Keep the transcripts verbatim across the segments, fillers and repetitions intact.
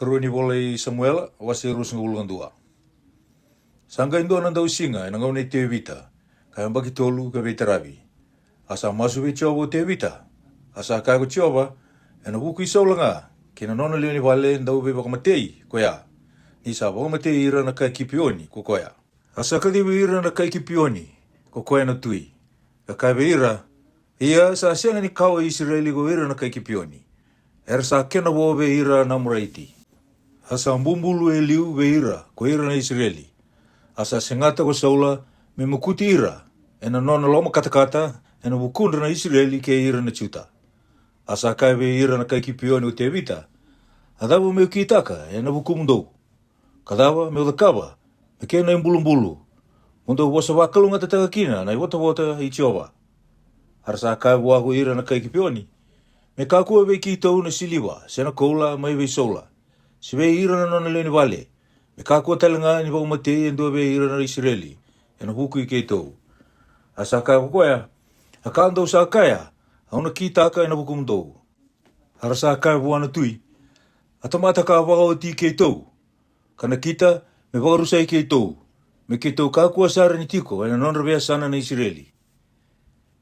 Karua ni vola i Samuela, wase ruasagavulu ka dua. Sa qai dua na dausiga ena gauna i Tevita, ka yabaki tolu ka veitaravi. A sa masu vei Jiova o Tevita, a sa kaya ko Jiova, ena vuku i Saula ga kei na nona lewe ni vale dau veivakamatei koya, ni sa vakamatei ira na kai Kipioni ko koya. A sa kacivi ira na kai Kipioni ko koya na tui, ka kaya vei ira, ia sa sega ni kawa i Isireli ko ira na kai Kipioni, era sa kena vo vei ira na Amoraiti. A sa bubului e liu vei ira ko ira na Isireli. A sa segata ko Saula me mokuti ira ena nona lomakatakata ena vukudra na Isireli kei ira na Juta. A sa kaya vei ira na kai Kipioni o Tevita, a cava meu kitaka ena vukumudou? Ka cava meu cakava me kena ibulubulu, mo dou vosa vakalougatataka kina na ivotavota i Jiova? A ra sa kaya vua ko ira na kai Kipioni, me kakua vei keitou na siliva se na koula mai vei Saula, se vei ira na nona lewe ni vale, me kakua tale ga ni vakamatei e dua vei ira na Isireli ena vuku i keitou. A sa kaya ko koya, a ka dou sa kaya, au na kitaka ena vukumudou. A ra sa kaya vua na tui, a tamata ka vakaoti keitou, ka nakita me vakarusai keitou, me keitou kakua sara ni tiko ena nodra veiyasana na Isireli.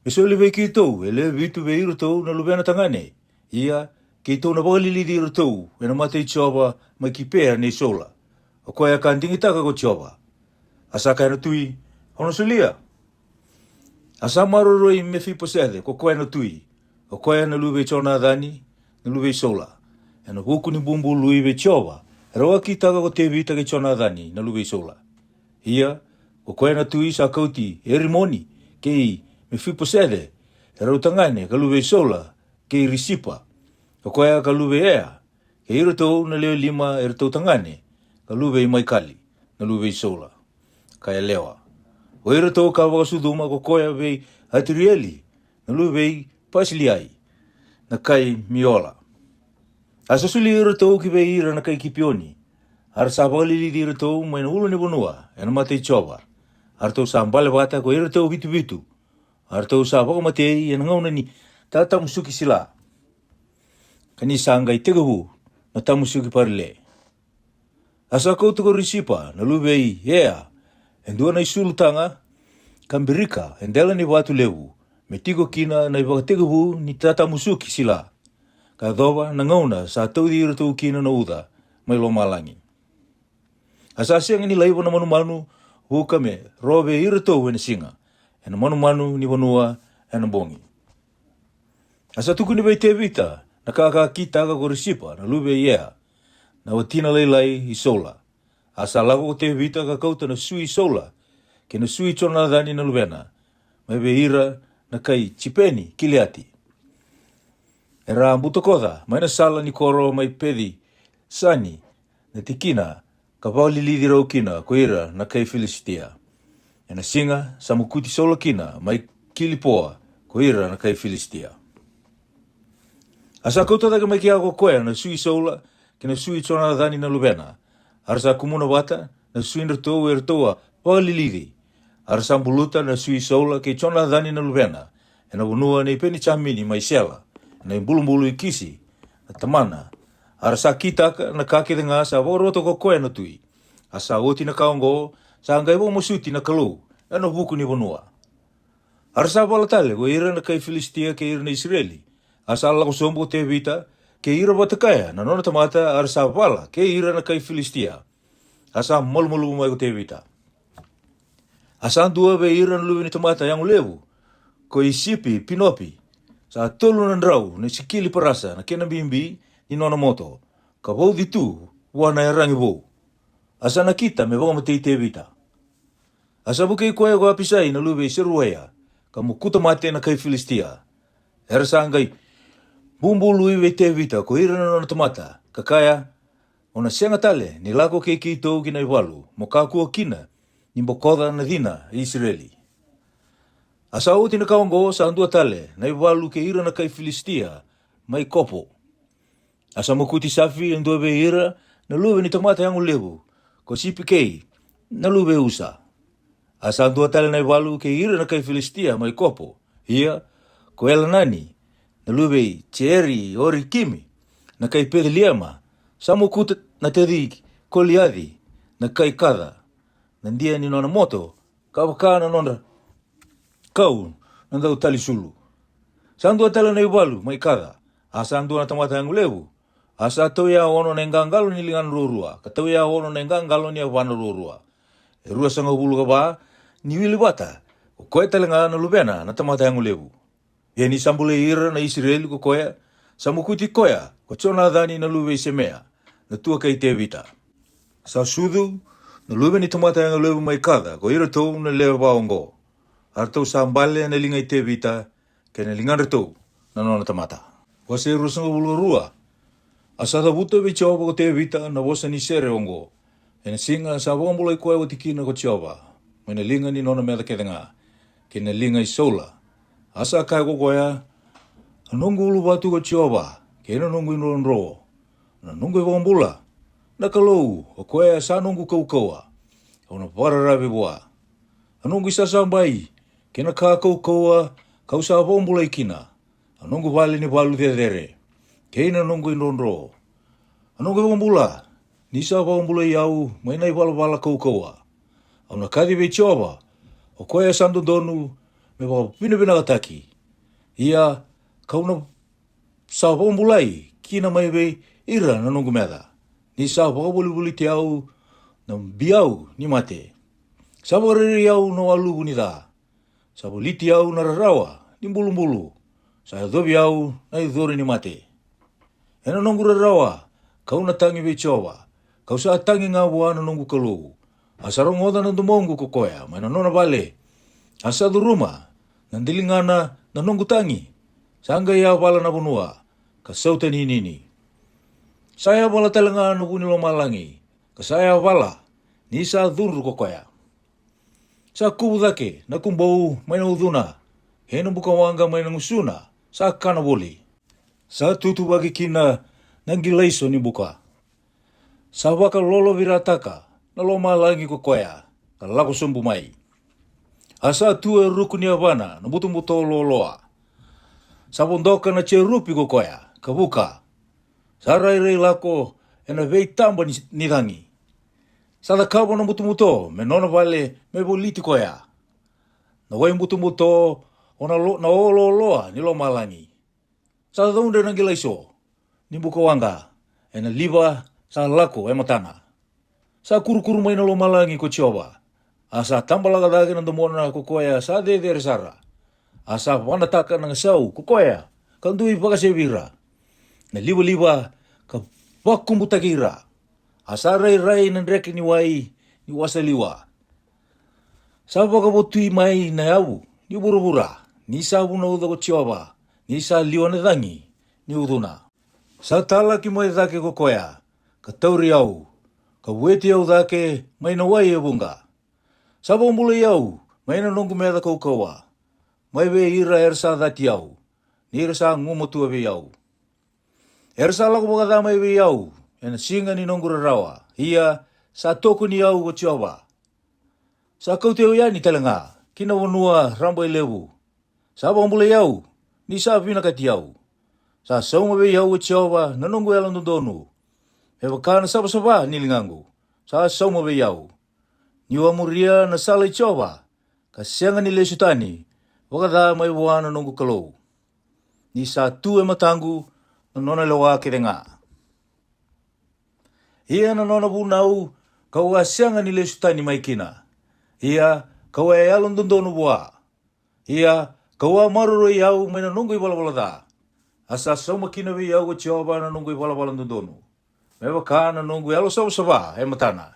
Me soli vei keitou e lewe vitu vei iratou na luvena tagane, ia keitou na vakalilici iratou ena mata i Jiova mai Kipea nei Saula, o koya ka digitaka ko Jiova. A sa kaya na tui, au na solia. A sa maroroi Mefiposece ko koya na tui, o koya na luve i Jonacani na luve i Saula, ena vuku ni bubului vei Jiova, e rau a kitaka ko Tevita kei Jonacani na luve i Saula. Ia ko koya na tui sa kauti Erimoni kei Mefiposece, e rau tagane ka luve i Saula, kei Risipa, o koya ka luve i Ea, kei iratou na lewe lima e ratou tagane ka luve i Maikali na luve i Saula, ka yalewa. O iratou ka vakasucuma ko koya vei Atirieli na luve i Pasiliai na kai Miola. A sa soli iratou ki vei ira na kai Kipioni, a ra sa vakalilici iratou mai na ulunivanua ena mata i Jiova. A ratou sa bale vata ko iratou vituvitu, a ratou sa vakamatei ena gauna ni tatamusuki sila, ka ni sa qai tekivu na tamusuki parile. A sa kauta ko Risipa na luve i Ea e dua na isulu taga ka birika e dela ni vatu levu, me tiko kina na ivakatekivu ni tatamusuki sila, ka yacova na gauna sa tauci iratou kina na uca mai lomalagi. A sa sega ni laiva na manumanu vuka me ro vei iratou ena siga, ena manumanu ni vanua ena bogi. A sa tukuni vei Tevita na ka ka kitaka ko Risipa na luve i Ea, na watina lailai i Saula. A sa lako ko Tevita ka kauta na sui i Saula kei na sui i Jonacani na luvena mai vei ira na kai Jipeni Kiliati, era a butakoca mai na sala ni koro mai Peci Sani na tikina, ka vakalilici rau kina ko ira na kai Filisitia. Ena siga sa mokuti Saula kina mai Kilipoa ko ira na kai Filisitia. A sa kauta cake mai kea ko koya na sui i Saula kei na sui i Jonacani na luvena, a ra sa kumuna vata na suidratou e ratou a vakalilici. A ra sa buluta na sui i Saula kei Jonacani na luvena ena vanua nei Penijamini mai Sela, ena ibulubulu i Kisi na tamana. A ra sa kitaka na ka kece ga sa vakarota ko koya na tui. A sa oti na ka oqo, sa qai vakamasuti na Kalou ena vuku ni vanua. A ra sa vala tale ko ira na kai Filisitia kei ira na Isireli. A sa lako sobu ko Tevita kei ira vata kaya na nona tamata, a ra sa vala kei ira na kai Filisitia. A sa malumalumu mai ko Tevita. A sa dua vei ira na luve ni tamata yago levu, ko Isipi Pinopi, sa tolu na drau na sikeli parasa na kena bibi ni nona moto, ka vauci tu vua na yaragi vou. A sa nakita me vakamatei Tevita. A sa vukei koya ko Apisai na luve i Seruaia, ka mokuta mate na kai Filisitia. Era sa qai bubului vei Tevita ko ira na nona tamata, ka kaya, o na sega tale ni lako kei keitou ki na ivalu mo kakua kina ni bokoca na cina i Isireli. A sa oti na ka oqo, sa dua tale na ivalu kei ira na kai Filisitia mai Kopo. A sa mokuti Safi e dua vei ira na luve ni tamata yago levu, ko Sipikei na luve i Usa. A sa dua tale na ivalu kei ira na kai Filisitia mai Kopo, ia ko Elanani na luve i Jeeri Orikimi na kai Peceliema, Sa mokuta na taci Koliaci na kai Kaca na dia ni nona moto, ka vaka na nodra kau na dautali sulu. Sa dua tale na ivalu mai Kaca, a sa dua na tamata yago levu, a sa tauya ono na iqaqalo ni ligana ruarua, ka tauya ono na iqaqalo ni yavana ruarua. E ruasagavulu ka va ni wili vata, ko koya tale ga na luvena na tamata yago levu. Ia ni sa bulai ira na Isireli ko koya, sa mokuti koya ko Jonacani na luve i Semea, na tuaka i Tevita. Sa sucu na luve ni tamata yago levu mai Kaca ko iratou na lewe va oqo. A ratou sa bale ena liga i Tevita, kei na ligadratou na nona tamata. Wase ruasagavulu ka rua. A sa cavuta vei Jiova ko Tevita na vosa ni sere oqo, ena siga sa vakabulai koya oti kina ko Jiova, mai na liga ni nona meca kece ga, kei na liga i Saula. A sa kaya ko koya, a noqu uluvatu ko Jiova, kei na noqu idrodro, na noqu ivakabula, na Kalou, o koya sa noqu kaukauwa, au na vakararavi vua. A noqu isasabai kei na ka kaukauwa kau sa vakabulai kina, a noqu vale ni valu cecere, kei na noqu idrodro. A noqu ivakabula, ni sa vakabulai au mai na ivalavala kaukauwa. Au na kaci vei Jiova, o koya sa dodonu me vakavinavinakataki. Ia kau na sa vakabulai kina mai vei ira na noqu meca. Ni sa vakavolivoliti au na biau ni mate, sa vakarairai au na waluvu ni ca. Sa voliti au na rarawa ni bulubulu, sa yacovi au na icori ni mate. Ena noqu rarawa kau na tagi vei Jiova, kau sa tagi ga vua na noqu Kalou. A sa rogoca na domoqu ko koya mai na nona vale. A sa curuma na daligana na noqu tagi. Sa qai yavala na vanua ka sautaninini. Sa yavala tale ga na vu ni lomalagi, ka sa yavala ni sa cudru ko koya. Sa kuvu cake na kubou mai na ucuna, kei na buka waqa mai na gusuna sa kana voli. Sa tutuvaki kina na qilaiso ni buka. Sa vakalolovirataka na lomalagi ko koya, ka lako sobu mai. A sa tu e ruku ni yavana na butobuto loaloa. Sa vodoka na jerupi ko koya, ka vuka. Sa rairai lako ena veitaba ni, ni cagi. Sa cakava na butobuto me nona vale me voliti koya. Na wai butobuto o na, lo, na olooloa ni lomalagi. Sa caudre na qilaiso ni buka waqa ena liva sa lako e matana. Sa kurukuru mai na lomalagi ko Jiova. A sa tabalaka cake na domona ko koya sa cecere sara. A sa vanataka na gasau ko koya ka dui vakasevi ira na livaliva, ka vakubutaki ira. A sa rairai na dreke ni wai ni wasaliwa. Sa vakavotui mai na yavu ni vuravura. Ni sa vunauca ko Jiova, ni sa liwa na cagi ni ucuna. Sa talaki mai cake ko koya, ka tauri au, ka vueti au cake mai na wai e vuqa. Sa vakabulai au mai na noqu meca kaukauwa, mai vei ira era sa cati au, ni ra sa gumatua vei au. Era sa lako vakaca mai vei au ena siga ni noqu rarawa, ia sa tokoni au ko Jiova. Sa kauti au yani tale ga ki na vanua raba e levu. Sa vakabulai au ni sa vinakati au. Sa sauma vei au ko Jiova na noqu yalododonu. Me vaka na savasava ni ligaqu sa sauma vei au. Niu a muria na sala i Jiova, ka sega ni lesu tani vakaca mai vua na noqu Kalou. Ni sa tu e mataqu na nona lewa kece ga. Ia na nona vunau kau a sega ni lesu tani mai kina. Ia kau a yalododonu vua. Ia kau a maroroi au mai na noqu ivalavala ca. A sa sauma kina vei au ko Jiova na noqu ivalavala dodonu, me vaka na noqu yalo savasava e matana.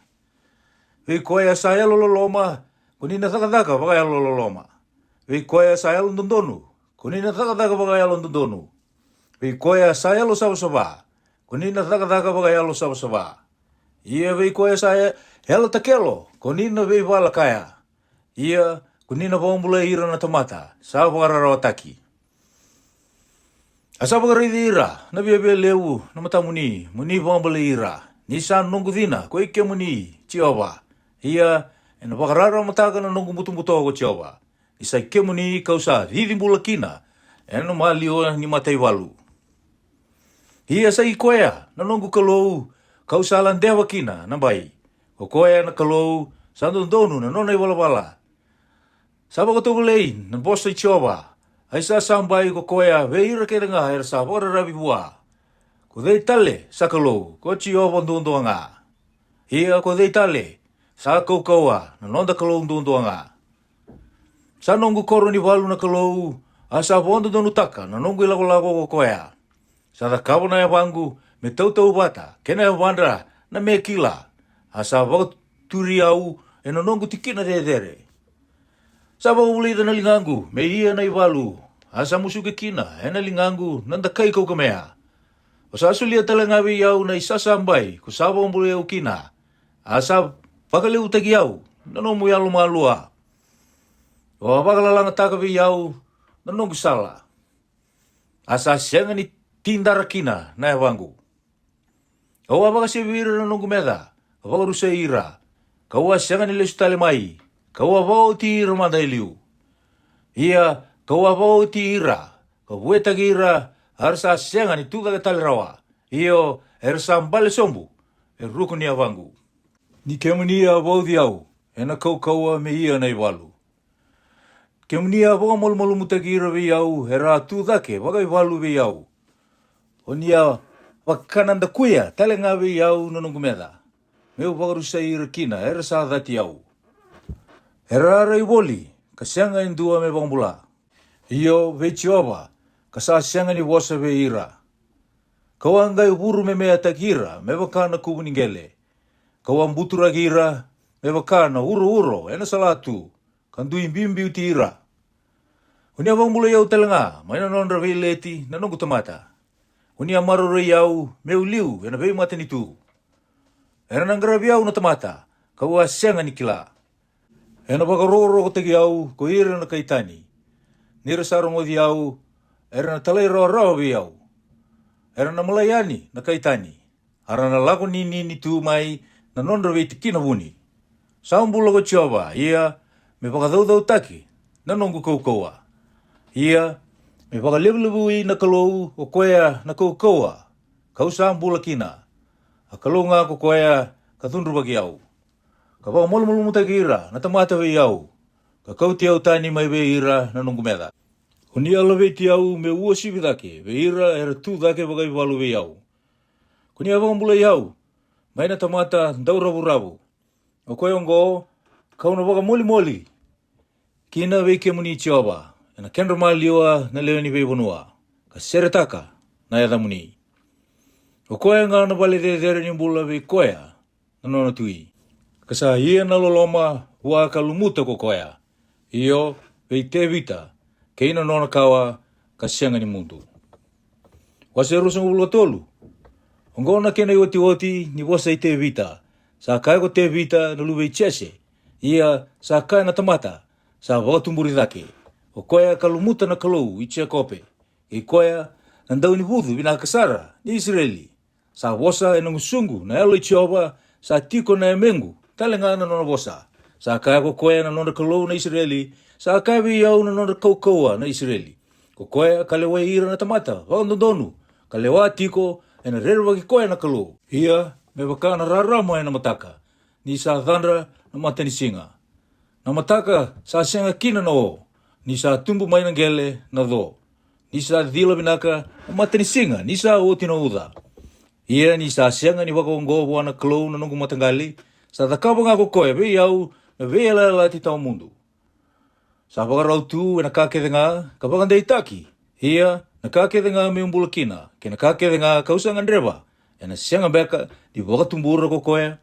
Vei koya sa yalo loloma, ko ni na cakacaka vakayalo loloma. Vei koya sa yalo dodonu, ko ni na cakacaka vakayalo dodonu. Vei koya sa yalo savasava, ko ni na cakacaka vakayalo savasava. Ia vei koya sa ya-, yalo takelo, ko ni na veivala kaya. Ia ko ni na vakabulai ira na tamata sa vakararawataki. A sa vakaraici ira na viavia levu na matamuni, mo ni vakabulai ira. Ni sa noqu cina ko i kemuni, Jiova. Ia ena vakararamataka na noqu butobuto ko Jiova. Ni sa i kemuni kau sa cici bula kina ena maliwa ni mataivalu. Ia sa i koya na noqu Kalou, ka'u sa ladeva kina na bai. Ko koya na Kalou, sa dodonu na nona i valavala. Sa vakatovolei na vosa i Jiova. Ai sa sabai ko koya vei ira kece ga era sa vakararavi vua. Ko cei tale sa Kalou, ko Jiova duadua ga? Ia ko cei tale sa kaukauwa, na noda Kalou duadua ga? Sa noqu koro ni valu na Kalou, a sa vakadodonutaka na noqu i lakolako ko koya. Sa cakava na yavaqu me tautauvata kei na yavadra na me kila, a sa vakaturi au e na noqu tikina cecere. Sa vakavulica na ligaqu me ia na i valu, a sa musuki kina e na ligaqu na dakai kaukamea. O sa solia tale ga vei au na i sasabai ko sa vakabulai au kina, a sa vakalevutaki au na nomu yalomalua. O a vakalalagataka vei au na noqu sala, a sa sega ni tidara kina na yavaqu. Au a vakasevi ira na noqu meca, ka vakarusai ira, ka'u a sega ni lesu tale mai, ka'u a vakaoti ira mada e liu. Ia ka'u a vakaoti ira, ka vuetaki ira, a ra sa sega ni tucake tale rawa. Io, era sa bale sobu e ruku ni yavaqu. Ni kemuni a vauci au e na kaukauwa me ia na i valu. Kemuni a vakamalumalumutaki ira vei au era a tu cake vakaivalu vei au. O ni a vakanadakuya tale ga vei au na noqu meca, me'u vakarusai ira kina era sa cati au. Era a rai voli, ka sega e dua me vakabula. Io, vei Jiova, ka sa sega ni vosa vei ira. Ka'u a qai vuru memeataki ira me vaka na kuvu ni qele. Ka'u a buturaki ira me vaka na urouro e na salatu, ka dui biubiuti ira. Ko ni a vakabulai au tale ga mai na nodra veileti na noqu tamata. Ko ni a maroroi au me'u liu e na veimatanitu. Era na qaravi au na tamata, ka'u a sega ni kila. Ena vakarokorokotaki au ko ira na kai tani. Ni ra sa rogoci au, era na talairawarawa vei au. Era na malai yani na kai tani, a ra na lako ninini tu mai na nodra veitikina vuni. Sa bula ko Jiova, ia me vakacaucautaki na noqu kaukauwa. Ia me vakalevulevui na Kalou, o koya na kaukauwa ka'u sa bula kina. A Kalou ga ko koya ka cudruvaki au, ka vakamalumalumutaki ira na tamata vei au, ka kauti au tani mai vei ira na noqu meca. Ko ni a laveti au me'u uasivi cake vei ira era tu cake vakaivalu vei au. Ko ni a vakabulai au mai na tamata dauravuravu. O koya oqo, ka'u na vakamolimoli kina vei kemuni Jiova, ena kedra maliwa na lewe ni veivanua, ka seretaka na yacamuni. O koya ga na vale cecere ni bula vei koya na nona tui, ka sa ia na loloma vua ka lumuta ko koya, io, vei Tevita kei na nona kawa, ka sega ni mudu. Wase ruasagavulu ka tolu. Oqo na kena iotioti ni vosa i Tevita. Sa kaya ko Tevita na luve i Jese, ia sa kaya na tamata sa vakatuburi cake, o koya ka lumuta na Kalou i Jekope, kei koya na daunivucu vinaka sara ni Isireli. Sa vosa ena gusuqu na Yalo i Jiova, sa tiko na yamequ tale ga na nona vosa. Sa kaya ko koya na nodra Kalou na Isireli, sa kaya vei au na nodra kaukauwa na Isireli, ko koya ka lewai ira na tamata vakadodonu, ka lewa tiko ena rerevaki koya na Kalou. Ia me vaka na rarama ena mataka, ni sa cadra na matanisiga, na mataka sa sega kina na o, ni sa tubu mai na qele na co, ni sa cila vinaka na matanisiga, ni sa oti na uca. Ia ni sa sega ni vakaoqo vua na Kalou na noqu mataqali, sa cakava ga ko koya vei au na veiyalayalati tawa mudu. Sa vakarau tu ena ka kece ga ka vakadeitaki. Ia na ka kece ga me'u bula kina, kei na ka kece ga ka'u sa gadreva, ena sega beka ni vakatubura ko koya?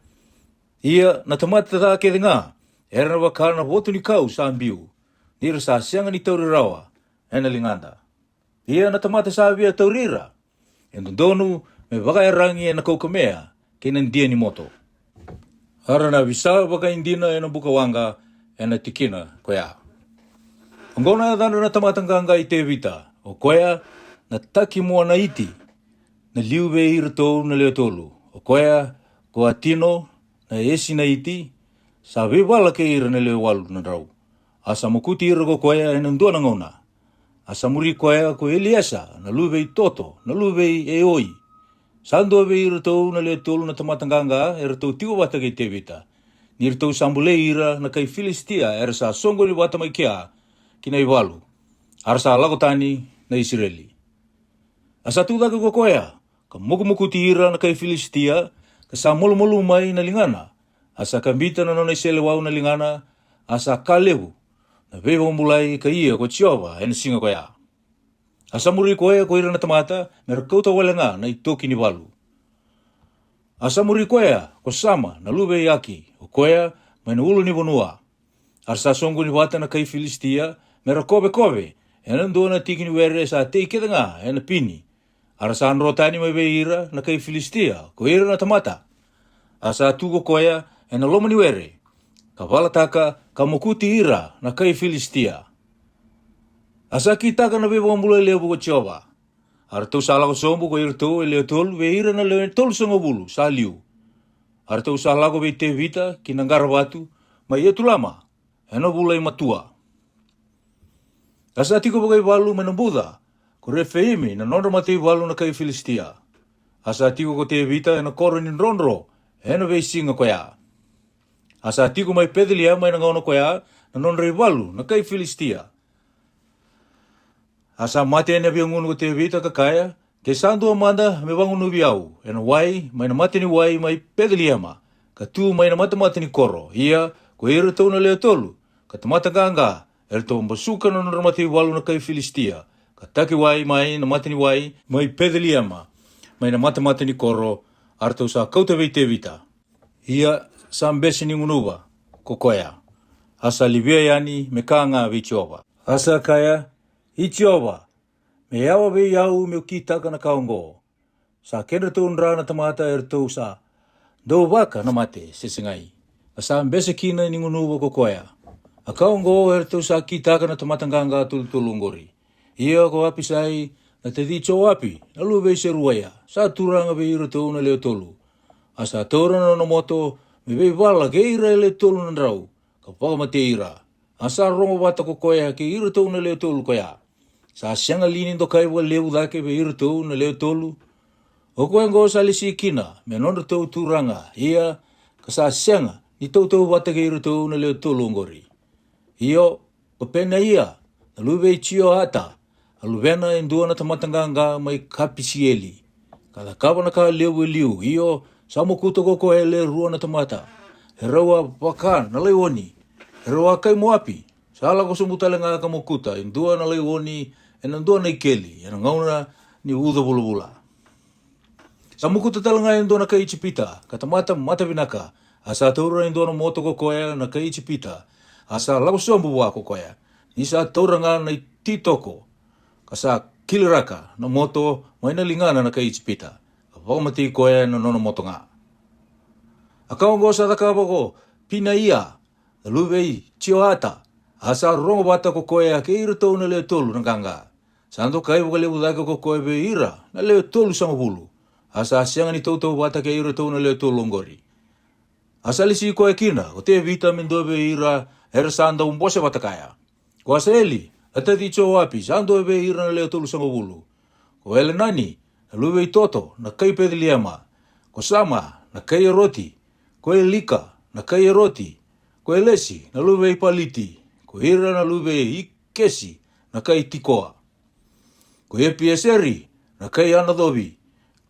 Ia na tamata ca kece ga era na vaka na votu ni kau sa biu, ni ra sa sega ni tauri rawa ena ligada. Ia na tamata sa via tauri ira, e dodonu me vakayaragi ena kaukamea kei na dia ni moto. A ra na visa vakaidina ena buka waqa ena tikina koya. Oqo na yacadra na tamata qaqa i Tevita, o koya na Takimoanaiti, na liu vei iratou na lewe tolu, o koya ko Atino na Esinaiti, sa veivala kei ira na lewe walu na drau. A sa mokuti ira ko koya ena dua na gauna. A sa muri koya ko Eliesa na luve i Toto na luve i Eoi, Sa dua vei iratou na lewe tolu na tamata qaqa eratou tiko vata kei Tevita. Ni ratou sa bolei ira na kai Filisitia era sa soqoni vata mai kea ki na ivalu, a ra sa lako tani na Isireli. A sa tu cake ko koya ka mukumukuti ira na kai Filisitia, ka sa malumalumu mai na ligana. A sa kabita na nona iselewau na ligana, a sa ka levu na veivakabulai ka ia ko Jiova ena siga koya. A sa muri koya ko ira na tamata me ra kauta wale ga na itoki ni valu. A sa muri koya ko Sama na luve i Aki, o koya mai na ulu ni vanua. A ra sa soqoni vata na kai Filisitia me ra kovekove ena dua na tiki ni were sa tei kece ga ena pini. A ra sa dro tani mai vei ira na kai Filisitia ko ira na tamata. A sa tu ko koya ena loma ni were, ka valataka ka mokuti ira na kai Filisitia. A sa kitaka na veivakabulai levu ko Jiova. A ratou sa lako sobu ko iratou e lewe tolu vei ira na lewe tolusagavulu sa liu. A ratou sa lako vei Tevita ki na qaravatu mai Etulama ena vula i matua. A sa tiko vakaivalu mai na buca ko Refeimi na nodra mataivalu na kai Filisitia. A sa tiko ko Tevita ena koro ni drodro ena veisiga koya. A sa tiko mai Peceliema ena gauna koya na nodra ivalu na kai Filisitia. A sa mate ena viagunu ko Tevita ka kaya, ke sa dua mada me vagunuvi au ena wai mai na mata ni wai mai Peceliema, ka tu mai na matamata ni koro. Ia ko iratou na lewe tolu ka tamata qaqa eratou basuka na nodra mataivalu na kai Filisitia, ka taki wai mai na mata ni wai mai Peceliema, mai na matamata ni koro, a ratou sa kauta vei Tevita. Ia sa bese ni gunuva ko koya, a sa livia yani me ka ga vei Jiova. A sa kaya, I Jiova, me yawa vei au meu kitaka na ka oqo. Sa kedratou dra na tamata eratou sa dauvaka na mate se segai. Ka sa bese kina ni gunuva ko koya. A ka oqo eratou sa kitaka na tamata qaqa tolutolu oqori. Ia ko Apisai na taci Joapi na luve i Seruaia sa turaga vei iratou na lewe tolu. A sa taura na nona moto me veivala kei ira e lewe tolu na drau, ka vakamatei ira. A sa rogo vata ko koya kei iratou na lewe tolu koya. Sa sega li ni dokai vakalevu cake vei iratou na lewe tolu? O koya oqo sa lesi kina me nodratou turaga, ia ka sa sega ni tautauvata kei iratou na lewe tolu oqori. Io, ko Penaia na luve i Jioata, a luvena e dua na tamata qaqa mai Kapisieli, ka cakava na ka levu e liu. Io, sa mokuta ko koya e le rua na tamata. E rau a vaka na laioni, e rau a kai Moapi. Sa lako sobu tale ga ka mokuta e dua na laioni ena dua na ikeli ena gauna ni uca vulavula. Sa mokuta tale ga e dua na kai Ijipita ka tamata mata vinaka. A sa taura e dua na moto ko koya na kai Ijipita, a sa lako sobu vua ko koya. Ni sa taura ga na ititoko, ka sa kiliraka na moto mai na ligana na kai Ijipita, ka vakamatei koya na nona moto ga. A ka oqo sa cakava ko Pinaia na luve i Jioata. A sa rogo vata ko koya kei iratou na lewe tolu na qaqa. Sa dokai vakalevu cake ko koya vei ira na lewe tolusagavulu. A sa sega ni tautauvata kei iratou na lewe tolu oqori. A sa lesi koya kina ko Tevita me dua vei ira era sa dau bose vata kaya. Ko Asaeli na taci Joapi sa dua vei ira na lewe tolusagavulu. Ko Elenani na luve i Toto na kai Peceliema. Ko Sama na kai Eroti. Ko Elika na kai Eroti. Ko Elesi na luve i Paliti. Ko Ira na luve i Kesi na kai Tikoa. Ko Epieseri na kai Anacovi.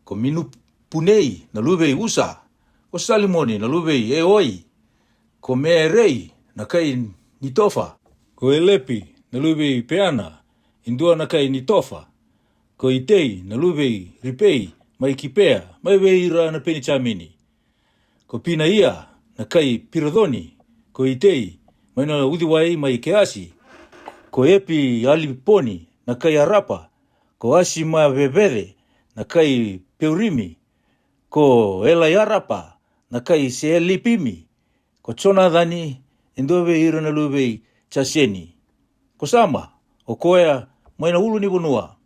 Ko Minupunei na luve i Usa. Ko Salimoni na luve i Eoi. Ko Merei na kai Nitofa. Ko Elepi na luve i Peana, e dua na kai Nitofa. Ko Itei na luve i Ripei mai Kipea, mai vei ira na Penijamini. Ko Pinaia na kai Piraconi. Ko Itei mai na uciwai mai Keasi. Ko Epi-aliponi na kai Arapa. Ko Asimavevece na kai Peurimi. Ko Elaiarapa na kai Sealipimi. Ko Jonacani e dua vei ira na luve i Jaseni. Ko Sama, o koya mai na ulu ni vanua.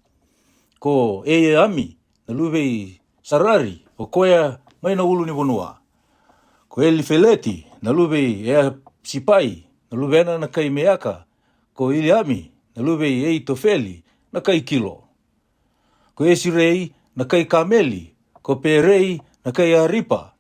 Ko Eami na luve i Sarari, o koya mai na ulu ni vanua. Ko Elifeleti na luve i Easipai, na luvena na kai Meaka. Ko Iliami na luve i Eitofeli na kai Kilo. Ko Esirei na kai Kameli. ko Perei na kai Aripa,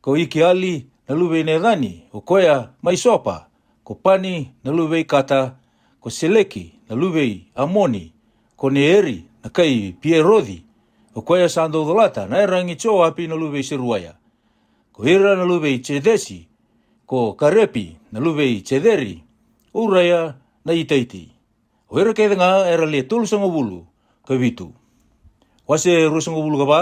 ko Ikiali na luve i Necani, o koya mai Sopa, ko Pani na luve i Kata, ko Seleki na luve i Amoni, ko Neeri na kai Pieroci, o koya sa dau colata na yaragi Joapi na luve i Seruaia, ko Ira na luve i Jecesi, ko Karepi na luve i Jeceri, o Uraia na Itaiti. O ira kece ga era le tolusagavulu ka vitu. Wase ruasagavulu ka va.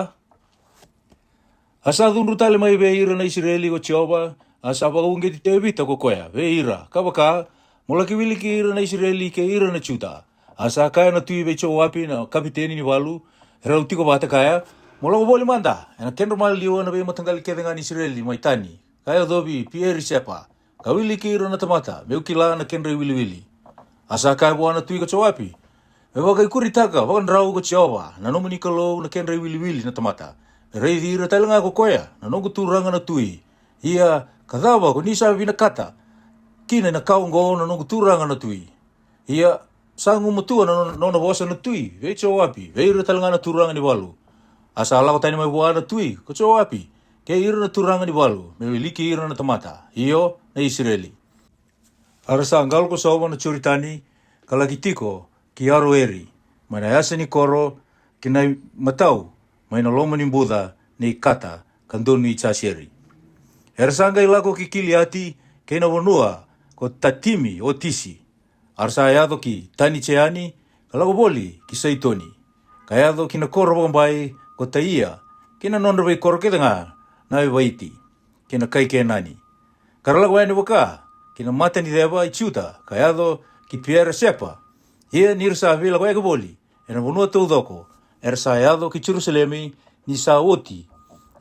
A sa cudru tale mai vei ira na Isireli ko Jiova, a sa vakauqeti Tevita ko koya vei ira, ka vaka, mo laki wiliki ira na Isireli kei ira na Juta. A sa kaya na tui vei Joapi na kapiteni ni valu, e rau tiko vata, kaya, mo lako voli mada ena kedra maliwa na veimataqali kece ga ni Isireli mai Tani, ka yacovi Pierisepa, ka wiliki ira na tamata, meu kila na kedra iwiliwili. A sa kaya vua na tui ko Joapi, me vakaikuritaka vakadrau ko Jiova na nomuni Kalou na kedra iwiliwili na tamata, me raici ira tale ga ko koya na noqu turaga na tui. Ia ka cava ko ni sa vinakata kina na ka oqo na noqu turaga na tui? Ia sa gumatua na nona, nona vosa na tui vei Joapi vei ira tale ga na turaga ni valu. A sa lako tani mai vua na tui ko Joapi kei ira na turaga ni valu me wiliki ira na tamata, io, na Isireli. A ra sa qalo kosova na Joritani, ka laki tiko ki Aroeri, mai na yasa ni koro ki na matau, mai na loma ni buca nei Kata ka donu i Jaseri. Era sa qai lako ki Kiliati, kei na vanua ko Tatimi o Tisi. A ra sa yaco ki Tani Jeani, ka lako voli ki Saitoni, ka yaco ki na koro vakabai ko Taia, kei na nodra veikoro kece ga na Evaiti kei na kai Kenani. Ka ra lako yani vaka ki na mata ni ceva i Juta, ka yaco ki Piera Sepa. Ia ni ra sa veilakoyaki voli ena vanua taucoko, era sa yaco ki Jerusalemi ni sa oti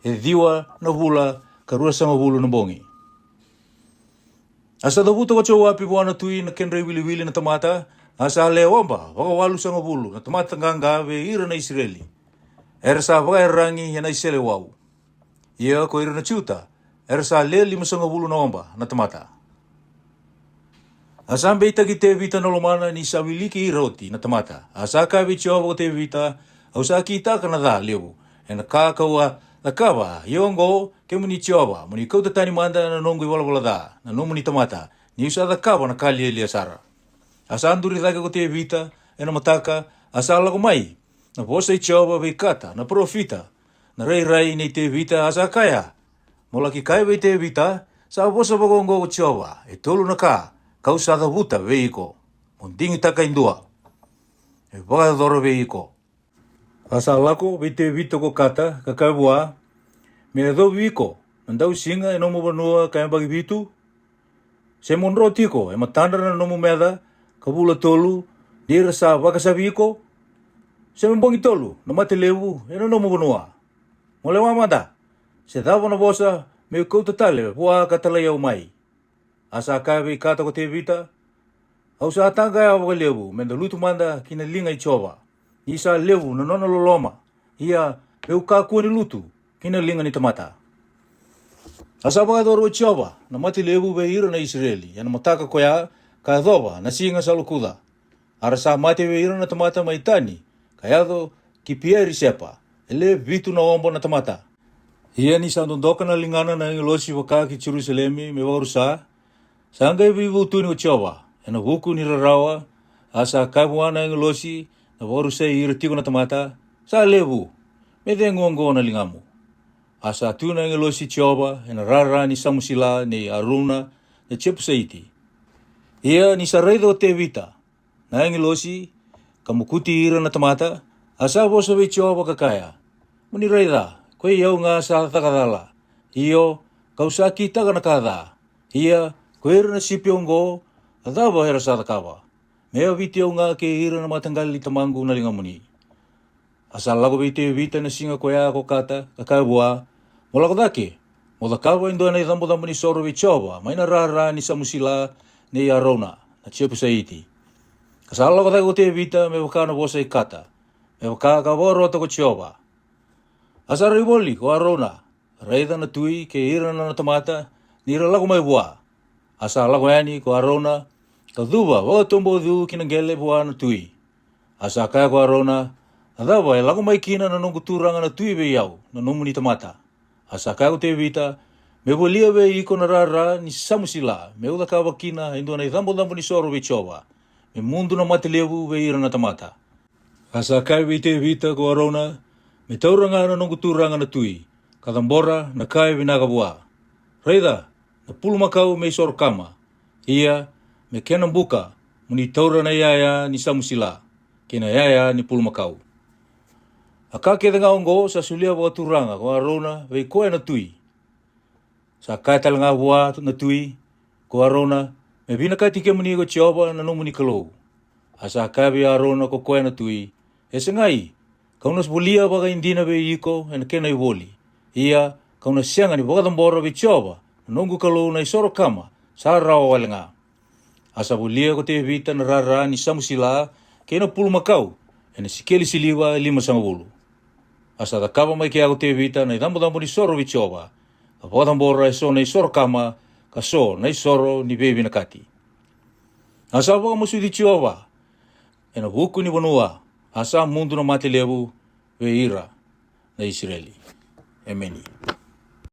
e ciwa na vula ka ruasagavulu na bogi. A sa cavuta ko Joapi vua na tui na kedra iwiliwili na tamata, a sa le oba vakawalusagavulu na tamata qaqa vei ira na Isireli, era sa vakaiyaragi ena iseleiwau. Ia ko ira na Juta, era sa le limasagavulu na oba na tamata. A sa beitaki Tevita na lomana ni sa wiliki ira oti na tamata. A sa kaya vei Jiova ko Tevita, au sa kitaka na ca levu ena ka kau a cakava. Ia oqo, kemuni Jiova, mo ni kauta tani mada na noqu ivalavala ca na nomuni tamata, niu sa cakava na ka lialia sara. A sa duri cake ko Tevita ena mataka, a sa lako mai na vosa i Jiova vei Kata na parofita, na rairai nei Tevita, a sa kaya, mo laki kaya vei Tevita, sa vosa vakaoqo ko Jiova, e tolu na ka kau sa cavuta vei iko, mo digitaka e dua, me vakayacora vei iko. A sa lako vei Tevita ko Kata ka kaya vua, me yacovi iko na dausiga e nomu vanua ka yabaki vitu? Se mo dro tiko e matadra na nomu meca ka vula tolu, ni ra sa vakasavi iko? Se me bogi tolu na mate levu e na nomu vanua? Mo lewa mada, se cava na vosa meu kauta tale vua ka talai au mai? A sa kaya vei Kata ko Tevita, au sa taqaya vakalevu me da lutu mada ki na liga i Jiova, ni sa levu na nona loloma, ia meu kakua ni lutu ki na liga ni tamata. A sa vakayacora ko Jiova na mate levu vei ira na Isireli e na mataka koya ka yacova na siga sa lokuca. A ra sa mate vei ira na tamata mai Tani ka yaco ki Pieri Sepa, e le vitu na oba na tamata. Ia ni sa dodoka na ligana na agilosi vaka ki Jerusalemi me vakarusa, sa qai veivutuni ko Jiova e na vuku ni rarawa. A sa kaya vua na agilosi na vakarusai ira tiko na tamata, sa levu, me cegu oqo na ligamu. A sa tu na agilosi Jiova e na rara ni samusila nei Arauna na Jepusaiti. Ia ni sa raica ko Tevita na agilosi ka mokuti ira na tamata, a sa vosa vei Jiova ka kaya, mo ni raica, ko i au ga sa caka cala, io, kau sa kitaka na ka ca. Ia ko ira na sipi oqo, a cava era sa cakava? Me yaviti au ga kei ira na mataqali i tamaqu na ligamuni. A sa lako vei Tevita na siga koya ko Kata ka kaya vua, mo lako cake, mo cakava e dua na icabocabo ni soro vei Jiova mai na rara ni samusila nei Arauna na Jepusaiti. A sa lako cake ko Tevita me vaka na vosa i Kata, me vaka ka vakarota ko Jiova. A sa rai voli ko Arauna, raica na tui kei ira na nona tamata ni ra lako mai vua. A sa lako yani ko Arauna ka cuva vakatoboicu ki na qele vua na tui. A sa kaya ko Arauna, A cava e lako mai kina na noqu turaga na tui vei au, na nomuni tamata? A sa kaya ko Tevita, Me volia vei iko na rara ni samusila, me'u cakava kina e dua na icabocabo ni soro vei Jiova, me mudu na mate levu vei ira na tamata. A sa kaya vei Tevita ko Arauna, Me taura ga na noqu turaga na tui, ka cabora na ka e vinaka vua. Raica, na pulumakau me isoro kama, ia me kena buka mo ni taura na iyaya ni samusila kei na iyaya ni pulumakau. A ka kece ga oqo sa solia vakaturaga ko Arauna vei koya na tui. Sa kaya tale ga vua na tui ko Arauna, Me vinakati kemuni ko Jiova na nomuni Kalou. A sa kaya vei Arauna ko koya na tui, E segai, ka'u na volia vakaidina vei iko e na kena ivoli. Ia ka'u na sega ni vakacabora vei Jiova na noqu Kalou na isoro kama sa rawa wale ga. A sa volia ko Tevita na rara ni samusila kei na pulumakau e na sikeli siliva e limasagavulu. A sa cakava mai kea ko Tevita na icabocabo ni soro vei Jiova, ka vakacabora e so na isoro kama ka so na isoro ni veivinakati. A sa vakamasuti Jiova e na vuku ni vanua, a sa mudu na mate levu vei ira na Isireli. Emeni.